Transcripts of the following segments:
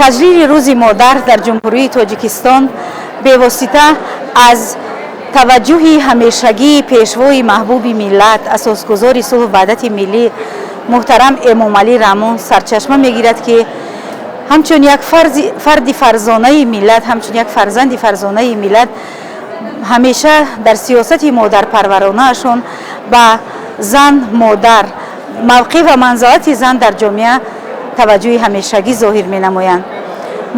Таҷлили Рӯзи модар дар Ҷумҳурии Тоҷикистон бевосита аз таваҷҷӯҳи ҳамешагии Пешвои маҳбуби миллат, Асосгузори сулҳу ваҳдати миллӣ, муҳтарам Эмомалӣ Раҳмон сарчашма мегирад, ки ҳамчун як фарди фарзонаи миллат, ҳамчун як фарзанди фарзонаи миллат, ҳамеша дар сиёсати модарпарваронаашон ба зан, модар, мавқеъ ва манзалати зан дар ҷомеа таваҷҷӯҳи ҳамешагӣ зоҳир менамоянд.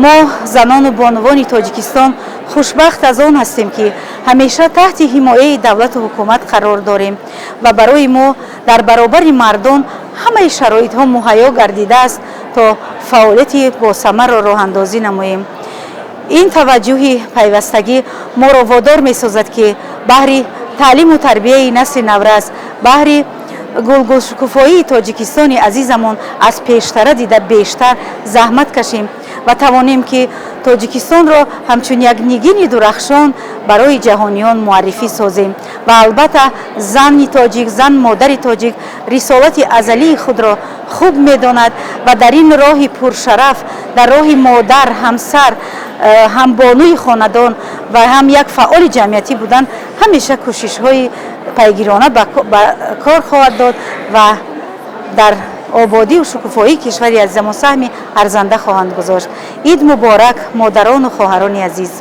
Мо, занону бонувони Тоҷикистон, хушбахт аз он ҳастем, ки ҳамеша таҳти ҳимояи давлату ҳукумат қарор дорем ва барои мо дар баробари мардон ҳамаи шароитҳо муҳайё гардидааст, то фаъолияти босамарро роҳандозӣ намоем. Ин таваҷҷӯҳи пайвастагӣ моро водор месозад, ки баҳри таълиму тарбияи насли наврас, баҳри гулгулшукуфоии Тоҷикистони азизамон аз пештара дида бештар заҳмат кашем ва тавонем, ки Тоҷикистонро ҳамчун як нигини дурахшон барои ҷаҳониён муаррифӣ созем. Ва албатта, зани тоҷик, зан, модари тоҷик рисолати азалии худро хуб медонад ва дар ин роҳи пуршараф, дар роҳи модар, ҳамсар, ҳам бонуи хонадон ва ҳам як фаъоли ҷамъиятӣ будан ҳамеша кӯшишҳои пайгирона ба кор хоҳад дод ва дар ободию шукуфоии кишвари азизамон саҳми арзанда хоҳанд гузошт. Ид муборак, модарону хоҳарони азиз!